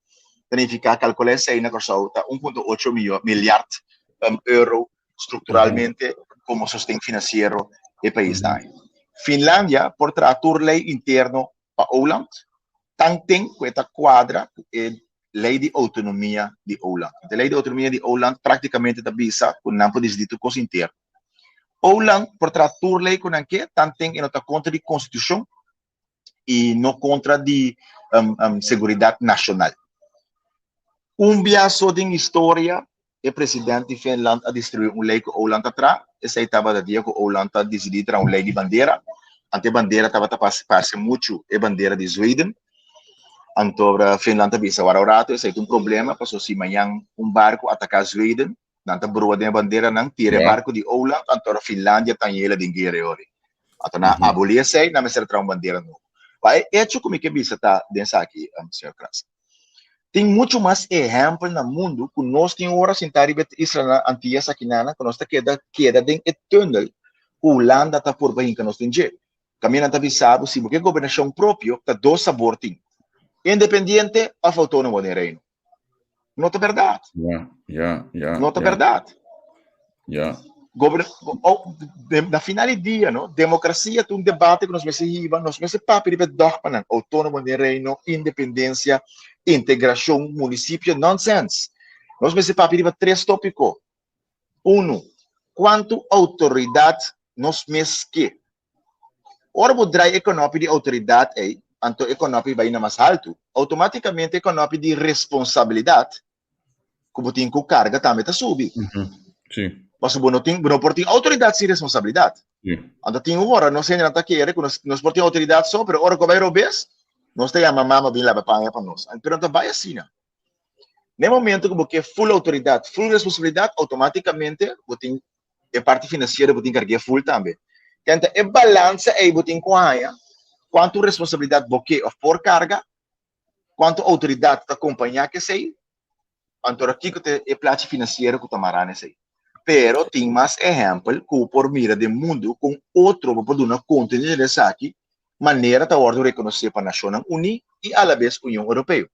Ta nifiká kalkulá esei na Kòrsou ta 1.8 milyard euro strukturalmente komo sosten finansiero e pais ta haña. Finlandia por traha tur lei interno pa Åland, tanten ku e ta kuadra ku e lei di outonomia di Åland. E lei di outonomia di Åland praktikamente ta bisa ku nan por disidí tur kos interno. Åland por traha tur lei ku nan ke, tanten e no ta kontra di konstitushon i no kontra di seguridat nashonal. Un bia so den historia e president di Finland a destruí un lei ku Åland a traha. Esei tabata dia ku Åland a disidí traha un lei di bandera. Anto e bandera tabata parse muchu e bandera di Zweden. Anto Finland a bisa, Wara un ratu, esei ta un problema, pasobra si mañan un barku ataká Zweden, nan ta brua den e banderanan, tira e barku di Åland, anto Finlandia ta yela den guera e ora ei. Anto nan a abolí esei, nan mester a traha un bandera nobo. Pa e echo ku mi ke bisa ta den esaki, señor Kras. Tin muchu mas ehèmpel na mundu ku nos tin ora sintá riba e islanan Antillas akinana ku nos ta keda keda den e tùnel ku Hulanda ta purba hinka nos den dje. Kaminda nan ta bisa bo si bo ke gobernashon propio ta dos sabor tin, independiente òf outónomo den Reino. No ta bèrdat. Ja, ja, ja. No ta bèrdat. Ja. Gober oh, de, na final di dia, no, demokrasia ta un debate ku nos mester hiba, nos mester papia riba e dogmanan, outónomo den Reino, independensia, integrashon, munisipio, nonsens. Nos mester papia riba tres tópiko. Unu, kuantu outoridat nos mes ke? Ora bo drai e kònòpi di outoridat ei, anto e kònòpi bai na mas haltu. Outomátikamente e kònòpi di responsabilidat ku bo tin ku karga tambe ta subi. Sí. Pasobra bo no tin, bo no por tin outoridat sin responsabilidat. Sí. Anto tin un ora nos hendenan ta kere ku nos, nos por tin outoridat so, pero ora ku a bai robes, nos ta yama mama bin laba paña pa nos. Pero no ta bai asina. Na e momento ku bo ke full outoridat, full responsabilidat, outomátikamente bo tin e parti finansiero bo tin karg'é full tambe. Kenta e balansa ei bo tin ku haña, kuantu responsabilidat bo ke òf por karga, kuantu outoridat ta kompañá ku esei, anto ora kiko ta e plachi finansiero ku ta mará na esei. Pero tin mas ehèmpel ku bo por mira den mundu kon otro bo por duna kontenido den esaki manera ta wòrdu rekonosé pa Nashonnan Uní i alabes Union Europeo.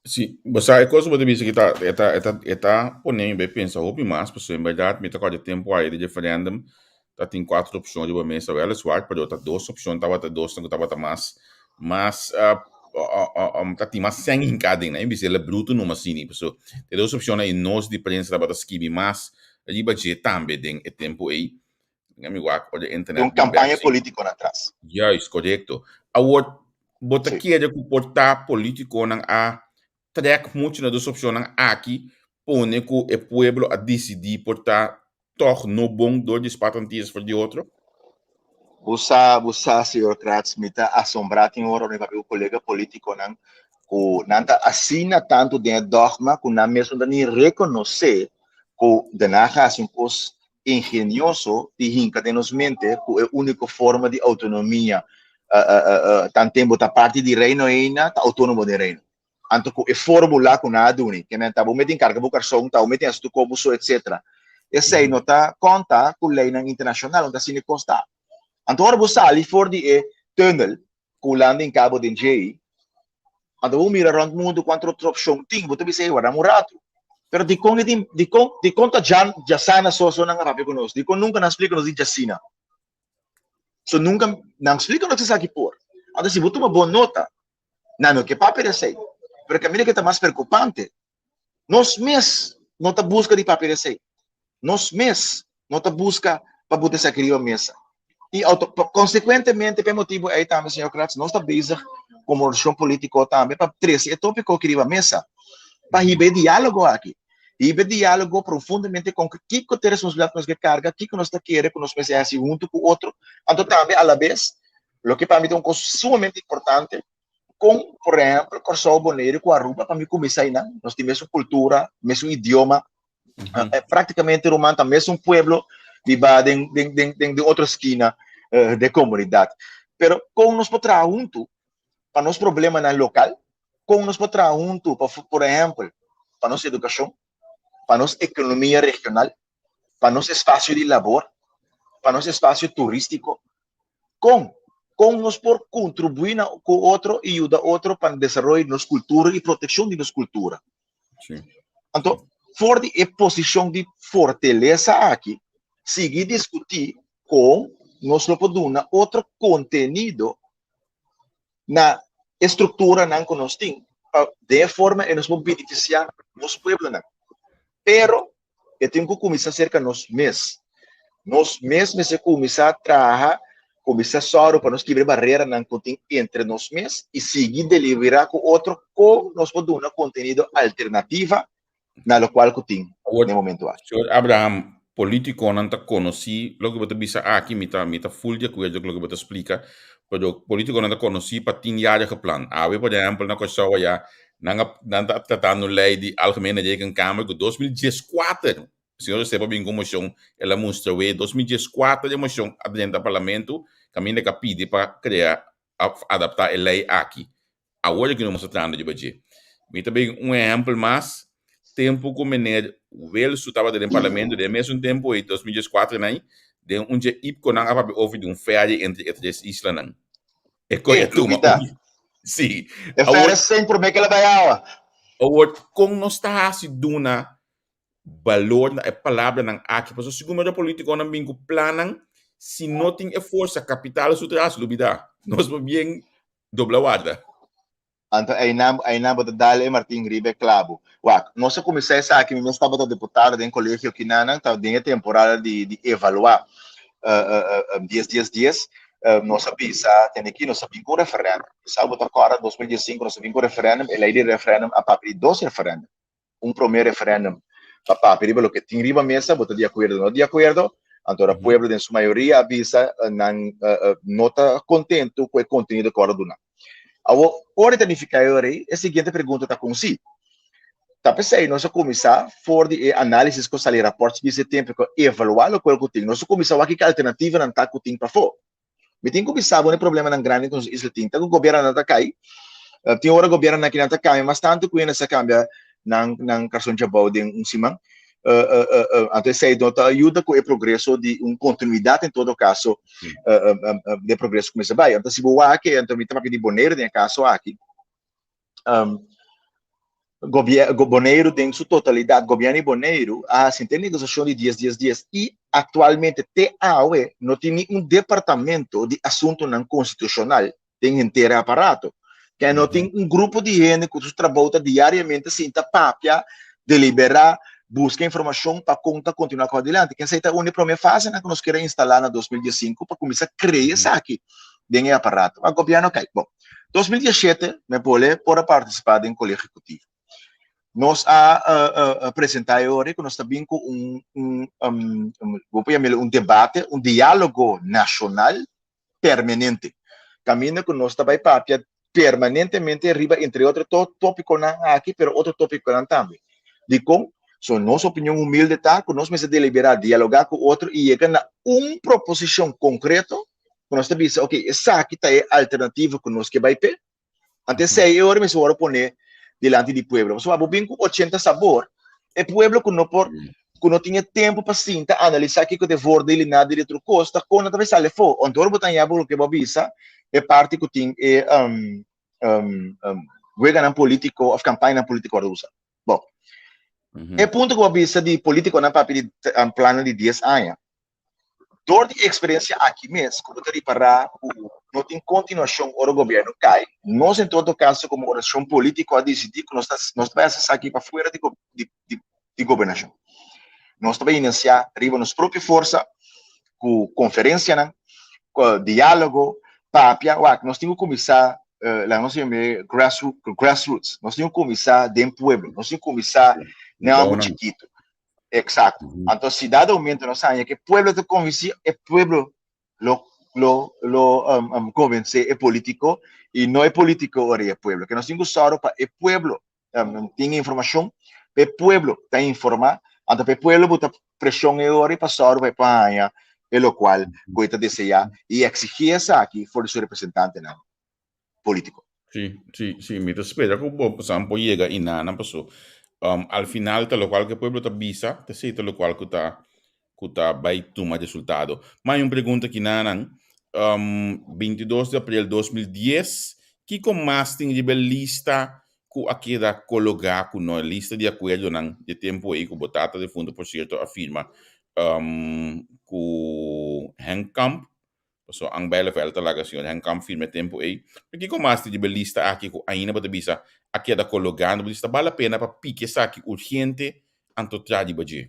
Sí, bo sa e kos ku bo ta bisa ki ta e ta e ta e ta pone mi bai pensa hopi mas pasobra en bèrdat mi ta kòrda e tempu aye di referèndum ta tin kuater opshon riba mesa wèliswaar pero ta dos opshon tabata dosnan ku tabata mas mas ta tin mas sèn hinká den nan mi bisa el a brutu numa asina pasobra e dos opshonnan ei nos di prensa tabata skibi mas riba dje tambe den e tempu ei Nga mi wak ora internet Un campaña politico na tras. Juist, correcto. Awor, bo ta kere ku por ta politiconan a trek mucho na dos opcionnan aki pone ku e pueblo a decidi por ta toch no bon door di spat Antillas for di otro? Bo sa, bo sa, señor Kratz, mi ta asombrá tin ora mi papia ku kolega politiconan ku nan ta asina tantu den e dogma ku nan mes no ta ni rekonosé ku Den Haag a hasi un kos ingenioso di hinka den nos mente ku e úniko forma di outonomia tanten bo ta parti di Reino eina ta outónomo den Reino. Anto ku e fórmula ku nan a duni, ke men ta bo mete enkarga bo karson, ta bo mete hasi tur kos bo so etsetera. Esei no ta konta ku leinan internashonal, no ta asina e kos ta. Anto ora bo sali for di e tùnel ku Hulanda in kabo den djei, anto bo mira rònt mundu kuantu otro opshon tin, bo ta bisa, ey, wardam un ratu. Pero dikon e tin, dikon, dikon ta djan djasana so so nan a papia ku nos? Dikon nunka nan splika nos di djasina? So nunka nan splika nos esaki por. Anto si bo tuma bon nota, nan no ke papia di esei. Pero kaminda ke ta mas preokupante, Nos mes no ta buska di papia di esei. Nos mes no ta buska pa buta esaki riba mesa. I auto, konsekuentemente pa e motibu ei tambe, señor Kratz, nos ta bezig komo organisashon polítiko tambe pa trese e tópiko aki riba mesa, pa hiba e diálogo aki. Hiba e diálogo profundamente kon kiko ta e responsabilidat ku nos ke karga, kiko nos ta kere ku nos mester hasi huntu ku otro. Anto tambe alabes, loke pa mi ta un kos sumamente importante, Kon, por ehèmpel, Kòrsou, Boneiru ku Aruba, pa mi kuminsá einan, nos tin mesun kultura, mesun idioma, práktikamente ruman ta mesun pueblo biba den den den den den otro skina den komunidat. Pero kon nos por traha huntu pa nos problemanan lokal? Kon nos por traha huntu pa, por ehèmpel, pa nos edukashon, pa nos ekonomia regional, pa nos espasio di labor, pa nos espasio turístiko? Kon? Kon nos por kontribuí na ku otro i yuda otro pa desaroyo di nos kultura i protekshon di nos kultura? Sí. Anto, for di e posishon di fortalesa aki, sigui diskutí kon nos lo por duna otro kontenido na e strukturanan ku nos tin pa den e forma e nos por benefisiá nos pueblonan. Pero e tin ku kuminsá serka nos mes. Nos mes mester kuminsá traha, kuminsá sòru pa nos kibra e bareranan ku tin entre nos mes i sigui deliberá ku otro kon nos por duna kontenido alternativa na lokual ku tin Awor, na e momentu aki. Señor Abraham, politikonan ta konosí loke bo ta bisa aki, mi ta mi ta ful di akuerdo ku loke bo ta splika, pero politikonan ta konosí pa tin yarige plan. Awe, por ehèmpel, na Kòrsou ayá nan a nan ta tratando un lei di Algemene Rekenkamer ku 2014 señor José a bin ku un moshon, el a mustra wei 2014 e moshon a drenta parlamento kaminda ku a pidi pa krea òf adaptá e lei aki. Awor aki nos ta trahando riba dje. Mi ta bin un ehèmpel mas, tempu ku meneer Wilsu tabata den parlamento, den e mesun tempu ei, 2014 nan, den un dje IPCOnan a papia over di un ferry entre e tres islanan. E koi a tuma un. Sí. E ferry sin promé ku el a bai awa. Awor, kon nos ta hasi duna balor na e palabranan aki? Pasobra segun mi e politikonan bin ku plannan, si no tin e forsa kapital su tras, lubidá. Nos por bien dobla warda. Anto einan, einan bo ta dal e martin riba e klabu. Wak, nos a kuminsá esaki, mi mes tabata deputado den kolegio kinanan, ta den e temporada di, di evaluá dies dies dies, nos a bisa, tene aki nos a bin ku un referèndum. Sa bo ta kòrda 2015 nos a bin ku un referèndum, e lei di referèndum a papia di dos referèndum. Un promé referèndum pa papia riba loke tin riba mesa, bo ta di akuerdo o no di akuerdo, anto ora pueblo den su mayoria a bisa nan no ta kontentu ku e kontenido ku ora duna. Awor, ora e ta nifiká e ora ei, e siguiente pregunta ta kon si. Ta p'esei nos a kuminsá for di e análisis ku a sali rapòrt spis e tempu ku a evaluá lokual ku tin. Nos a kuminsá wak kiko alternativanan ta ku tin pafó. Mi tin ku bisa bo e problemanan grandi ku nos isla tin ta ku gobiernonan ta kai. Tin ora gobiernonan akinan ta kambia mas tantu ku hende sa kambia nan nan karson djabou den un siman. Anto esei no ta yuda ku e progreso di un kontinuidat en todo kaso di e progreso ku mester bai. Anto si bo wak anto mi ta papia di Boneiru den e kaso aki. Boneiru den su totalidat, gobièrnu di Boneiru a hasi henter negosiashon di dies dies dies i aktualmente te awe no tin ni un departamento di asuntunan konstitushonal den henter e aparato. Ke no tin un grupo di hende ku su trabou ta diariamente sinta papia, deliberá, buska informashon pa kon ta kontinuá ku adilanti. Ke esei ta un di e promé fasenan ku nos kier a instalá na 2015 pa kuminsá krea esaki den e aparato. Ma gobièrnu a kai. Bon. 2017 me pole por a partisipá den Kolegio Ehekutivo. Nos a presentá e ora ku nos ta bin ku un, un, bo por yam'el un debate, un diálogo nashonal permanente. Kaminda ku nos ta bai papia permanentemente riba entre otro tópikonan aki, pero otro tópikonan tambe. Dikon? So nos opinion humilde ta ku nos mester deliberá, dialogá ku otro i yega na un proposishon konkreto ku nos ta bisa, ok, esaki ta e alternativa ku nos ke bai p'e. Anto esei e ora mester wòrdu pone dilanti di pueblo. Pasobra bo bin ku ochenta sabor, e pueblo ku no por, ku no tin e tempu pa sinta analisá kiko ta e voordeel i nadeel di tur kos, ta kon nan ta bai sali afó. Anto ora bo ta haña bo loke bo a bisa, e parti ku tin e weganan polítiko òf kampañanan polítiko wòrdu usa. Bon, e punto ku bo a bisa di polítikonan papia di plannan di dies aña, Dor di e eksperensia aki mes ku bo ta ripará ku no tin kontinuashon ora gobièrnu kai. Nos en todo kaso komo organisashon polítiko a disidí ku nos ta nos ta bai hasi esaki pa fuera di di di gobernashon. Nos ta bai inisiá riba nos propio forsa ku konferensianan, ku diálogo, papia. Wak, nos tin ku kuminsá laga nos yam'é grassroots. Nos tin ku kuminsá den pueblo, nos tin ku kuminsá den algu chikitu. Exacto. Anto si dado momento nos haña que pueblo ta convenci, e pueblo lo lo lo um, um, convence e politico y no e politico ora e pueblo. Que nos tin soro pa e pueblo um, tin información, pa e pueblo ta informa, anto pa e pueblo buta presión e ora y pa soro pa e pa haña e locual cu e ta desea y exigi esaki for di su representantenan. polítiko. Sí, sí, sí, mi ta spera ku bo pasan por yega i nana paso um, al final ta lokual ku e pueblo ta bisa, ta esei ta lokual ku ta ku ta bai tuma resultado. Ma hay un pregunta ki nanan, um, 22 di april 2010, kiko mas tin riba e lista ku a keda kologá ku no e lista di akuerdonan di e tempu ei ku bo tata defunto por sierto a firma um, ku Henk Kamp? Pasobra Ank Bijleveld ta laga señor Henk Kamp firma e tempu ei. Pero kiko mas tin riba e lista aki ku ainda bo ta bisa a keda kologando? Bo di ta bal la pena pa piki esaki urgente anto tra riba dje.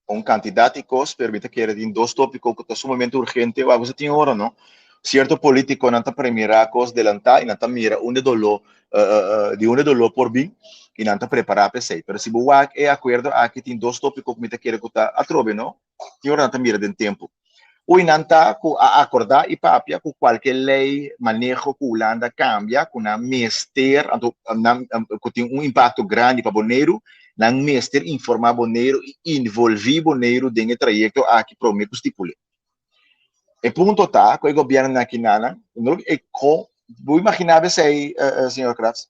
Un kantidat di kos, pero mi ta kere tin dos tópiko ku ta sumamente urgente. Wak, bo sa tin ora, no? Sierto polítikonan ta premirá kos delantá i nan ta mira unda e doló, di unda e doló por bin i nan ta prepará pa esei. Pero si bo wak e akuerdo aki tin dos tópiko ku mi ta kere ku ta atrobe, no? Tin ora nan ta mira den tempu. Ui nan ta ku a akordá i papia ku kualke lei, maneho ku Hulanda kambia ku nan mester, anto nan ku tin un impakto grandi pa Boneiru, nan mester informá Boneiru i involví Boneiru den e trayekto aki promé ku stipul'é. E punto ta ku e gobièrnunan aki nan, e ko, bo imaginá bo esei, señor Kratz,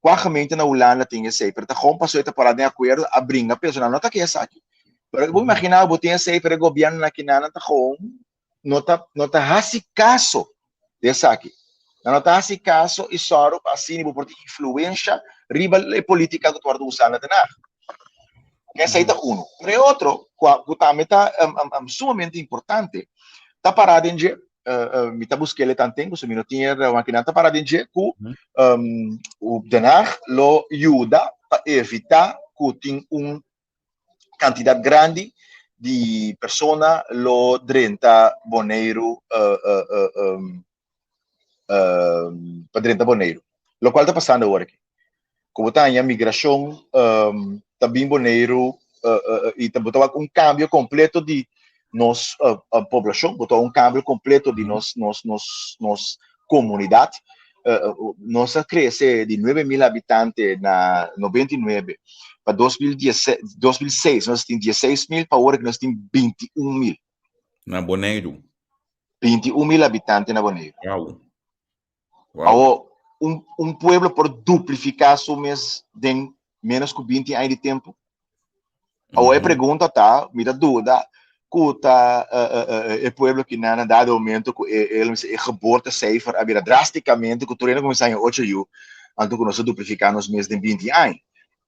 Kua gemeente na Hulanda tin esei? Pero ta gewoon pasobra e ta pará den akuerdo a bringa peso. Nan no ta ke esaki. Pero bo imaginá bo tin esei pero e gobièrnu na kinan ta gewoon no ta no ta hasi kaso di esaki. Nan no ta hasi kaso i sòru pa asina bo por tin influensha riba e polítika ku ta wòrdu usá na Den Haag. Esei ta unu. Pero e otro kua ku tambe ta sumamente importante ta pará den dje mi ta busquele tanten, pasobra mi no tin e reunion akinan, ta para den dje ku Den Haag lo yuda pa evita ku tin un kantidat grandi di persona lo drenta Boneiru pa drenta Boneiru. Lokual ta pasando awor aki. Ku bo ta haña migrashon ta bin Boneiru i ta bo ta wak un kambio kompleto di nos poblashon, bo ta wak un kambio kompleto di nos nos nos nos komunidat. Nos a krese di 9000 habitante na 99 pa 2006 nos tin 16000 pa awor nos tin 21000. Na Boneiru. 21000 habitante na Boneiru. Wow. Wow. Awo, un, un pueblo por duplifica su mes den menos ku 20 aña di tempo? Awo, e pregunta ta, mi ta duda ku ta e pueblo ki nan na dado momento ku e, e, e geboortecijfer a bira drásticamente ku tur hende kuminsá haña ocho yu, anto ku nos a duplifica nos mes den 20 aña.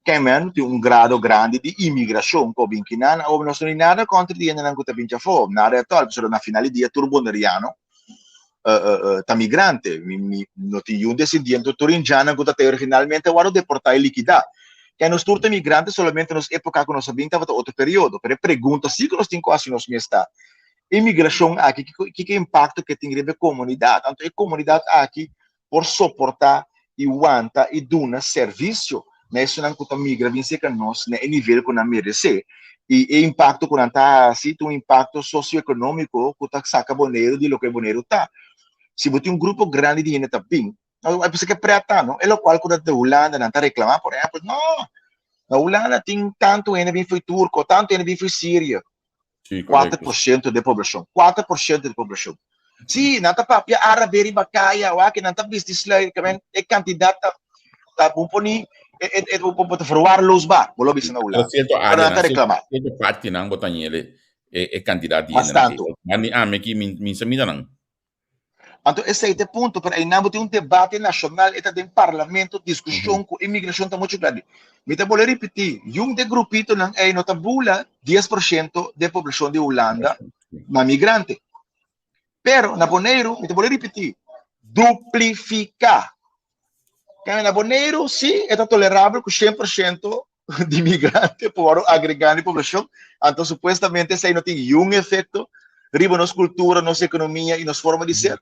Kemen tin un grado grandi di imigrashon ku a bin kinan. Awo nos no tin nada kontra di hendenan ku ta bin djafó, nada etòl, pasobra na final di dia tur boneriano ta migrante. Mi mi no tin yun desendiente tur indiannan ku ta te originalmente a wòrdu deportá i likidá. Ke nos tur ta migrante, solamente nos époka ku nos a bin tabata otro periodo. Pero e pregunta si ku nos tin ku hasi nos mes ta, imigrashon aki kiko kiko impakto ku e tin riba e komunidat? Anto e komunidat aki por soportá i wanta i duna servisio na esunnan ku ta migra bin serka nos na e nivel ku nan meresé. I e impakto ku nan ta hasi ta un impakto sosioekonómiko ku ta saka Boneiru di loke Boneiru ta. Si bo tin un grupo grandi di hende ta bin, a bisa ke prèt ta, no? E lokual ku ta di Hulanda nan ta reklamá, por ehèmpel, no, na Hulanda tin tantu hende bin fo'i Turko, tantu hende bin fo'i Siria. Sí, Kuater correcto. por ciento de poblacion. 4% de poblacion. Sí, nan ta papia árabe riba kaya, wak, nan ta bisti sluier, ke men e kantidat ta ta bon poni e e e bo bo ta verwaarloosbaar, bo lo bisa na Pero Hulanda. cierto Pero área nan ta nan, reklamá. cierto parti nan bo ta ñele e e kantidat di Mas hende nan. tantu. Mas ni ami aki mi mi sa mira nan. Anto esei ta e punto, pero einan bo tin un debate nashonal, e ta den parlamento, diskushon ku imigrashon ta muchu grandi. Mi ta bolbe ripití, yun de grupitonan ei no ta bula 10% de poblashon di Hulanda na migrante. Pero na Boneiru, mi ta bolbe ripití, duplifiká. Kende na Boneiru sí e ta tolerabel ku 100% di migrante por wòrdu agregá na e poblashon, anto supuestamente esei no tin niun efekto riba nos kultura, nos ekonomia i nos forma di ser.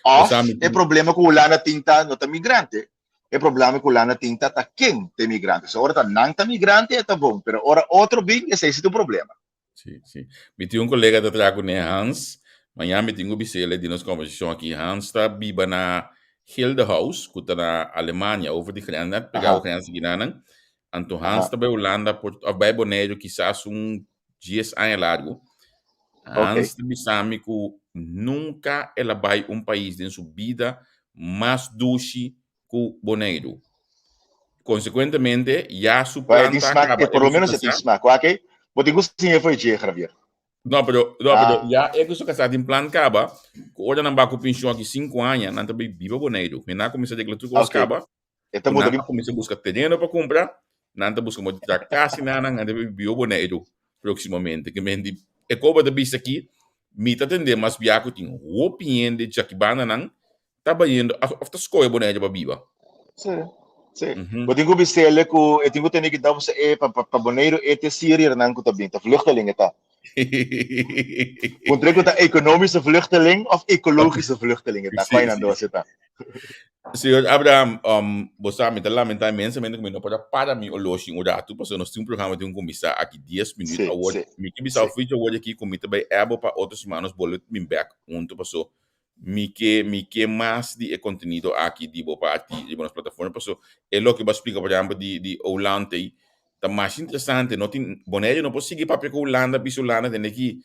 Òf e problema ku Hulanda tin ta no ta migrante, e problema ku Hulanda tin ta ta ken ta e migrante. So ora ta nan ta migrante e ta bon, pero ora otro bin esei si ta un problema. Sí, sí. Mi tin un kolega ta traha kuné, Hans. Mañana mi tin ku bis'el di nos konversashon aki. Hans ta biba na Gildehaus, ku ta na Alemania, over di grens, net pegá ku grens di kinanan. Anto Hans ta bai Hulanda por, òf bai Boneiru kisas un dies aña largu. Hans ta bisa mi ku nunka el a bai un pais den su bida mas dushi ku Boneiru. Konsekuentemente, ya su Bueno, e plan tin ta smak, kaba e por e lo ku su menos e tin kasá. smak. Wak, bo tin ku siña for dje, Javier. No, pero, no, pero Ah, ya e ku su kasá tin plan kaba, ku ora nan ba ku penshon aki sinku aña, nan ta bai biba Boneiru. Mi nan a kuminsá regla tur kos ok. kaba, E ta ku muda nan bin. a kuminsá buska tereno pa kumpra, nan ta buska modo di traha kas i nan, nan ta bai biba Boneiru próksimamente. Ke men di, e koba ta bisa aki. Mi ta tende mas bia ku tin hopi hende djakibandanan ta bayendo of ta skohe Bonaire pa biba. Sí, sí. Bo tin ku bisele ku e tin ku tene kita pasobra e pa pa Boneiru e te Syriërnan ku ta bin, ta vluchteling e ta. Puntr'é ku ta ekonomische vluchteling of ekologische vluchteling e ta, Sí, kua nan sí. dos e ta. Señor Abraham, bo sa mi ta lamenta inmensamente ku mi no por a para mi oloshi un ratu pasobra nos tin un programa tin ku kuminsá aki dies minuut. Sí, Awor sí, mi ke bisa sí. oficio awor aki ku mi ta bai ebo pa otro siman nos bolbe bin bèk huntu paso Mi ke mi ke mas di e kontenido aki di bo parti riba nos plataforma paso e loke bo a splika por ehempel di di Holanda ei ta mas interesante no tin Bonaire no por sigui papia ku Hulanda bisa Hulanda tende ki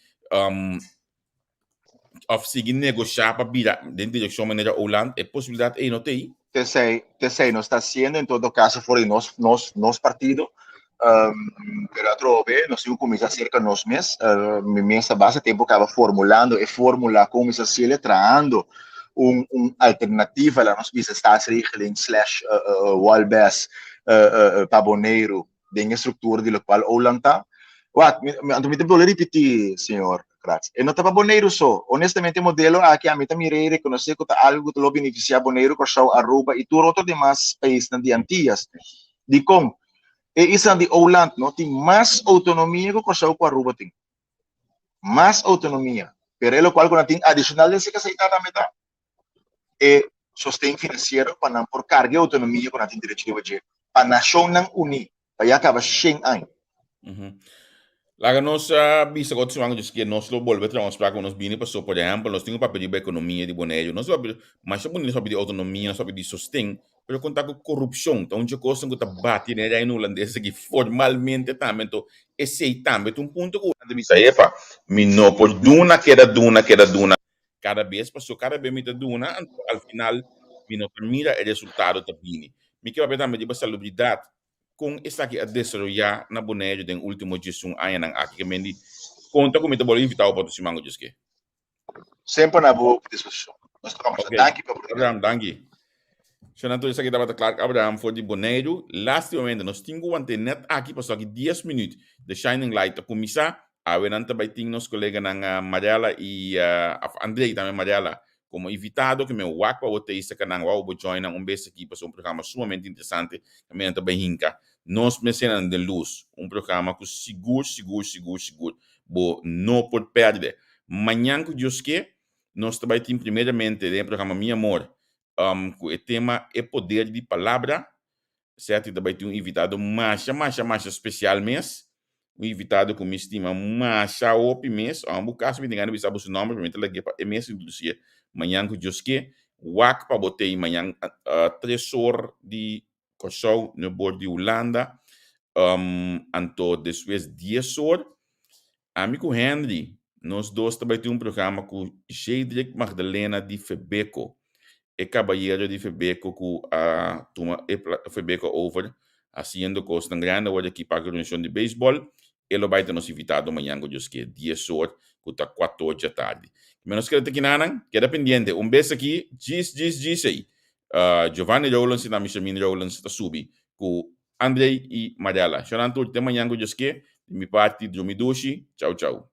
of sigui negosha pa bira den direkshon manera Holanda e posibilidat ei no ta ei. T'esei t'esei nos ta hasiendo en todo caso for di nos nos nos partido pero atrobe nos tin ku kuminsá serka nos mes mi mes ta basta tempu kaba formulando e formula kon mi sa hasiel trahando un un alternativa laga nos bisa staatsregeling slash walbes pa Boneiru den e struktura di lokual Oland ta. Wak, anto mi ta bolbe ripití, señor Kratz, e no ta pa Boneiru so. Honestamente e modelo aki ami ta mira i rekonosé ku ta algu ku ta lo benefisiá Boneiru, Kòrsou, Aruba i tur otro demas paisnan di Antias. Dikon? E islanan di Oland no tin mas outonomia ku Kòrsou ku Aruba tin. Mas outonomia. Pero e lokual ku nan tin adishonal den esei ta tambe ta e sosten finansiero pa nan por karga e outonomia ku nan tin derecho riba dje pa Nashonnan Uní pa ya kaba shen aña. Laga nos bisa ku otro siman ku Dios kier nos lo bolbe traha un afspraak ku nos bini paso por ehèmpel nos tin ku papia riba ekonomia di Boneiru nos papia masha bunita nos papia di outonomia nos papia di sosten pero konta ku korupshon ta un dje kosnan ku ta bati den e Reino Hulandes aki formalmente tambe anto esei tambe ta un punto ku nan ta bisa epa mi no por duna keda duna keda duna Kada bes paso kada bes mi ta duna anto al final mi no ta mira e resultado ta bini. Mi ke papia tambe riba salubridat kon esaki a desaroyá na Boneiru den ultimo diesun añanan aki ke men di konta ku mi ta bolbe invitá bo pa otro siman ku Dios ke. Semper na bo disposishon. Nos ta kombersá. Ok. Danki pa oportunidat. Abraham, danki. Shon Anto esaki tabata Clark Abraham for di Boneiru. Lastimamente nos tin ku want'é nèt aki pasobra aki dies minüt The Shining Light ta kuminsá. Awe nan ta bai tin nos koleganan Mariela i of André i tambe Mariela komo invitado ke men wak pa bo ta isa ka nan wou bo join nan un bes aki pasobra un programa sumamente interesante kaminda nan ta bai hinka nos mesenan den lus un programa ku sigur sigur sigur sigur bo no por pèrdè. Mañan ku Dios ke nos ta bai tin primeramente den e programa Mi Amor ku e tema E Poder di Palabra. Sèti ta bai tin un invitado masha masha masha spesial mes. Un invitado ku mi stima masha hopi mes. Ora bo kasa mi tin gana di bisa bo su nòmber pero mi ta lag'é pa e mes introdusié mañan ku Dios ke. Wak pa bo t'ei mañan tres or di Kòrsou, nuebe or di Hulanda. Anto despues dies or ami ku Henry nos dos ta bai tin un programa ku Jedrick Magdalena di Febeko. E kabayero di Febeko ku a tuma e Febeko over hasiendo kosnan grandi awor aki pa organisacion di beisbòl. E lo bai ta nos invitado mañan ku Dios ke dies or ku ta kuator djatardi. Menos keda ta kinanan, keda pendiente. Un bes aki djis djis djis ei Giovanni Rowlands i tambe Shermine Rowlands ta subi ku Andrey i Mariela. Shonan tur te mañan ku Dios ke. Di mi parti drumi dushi. Chau chau.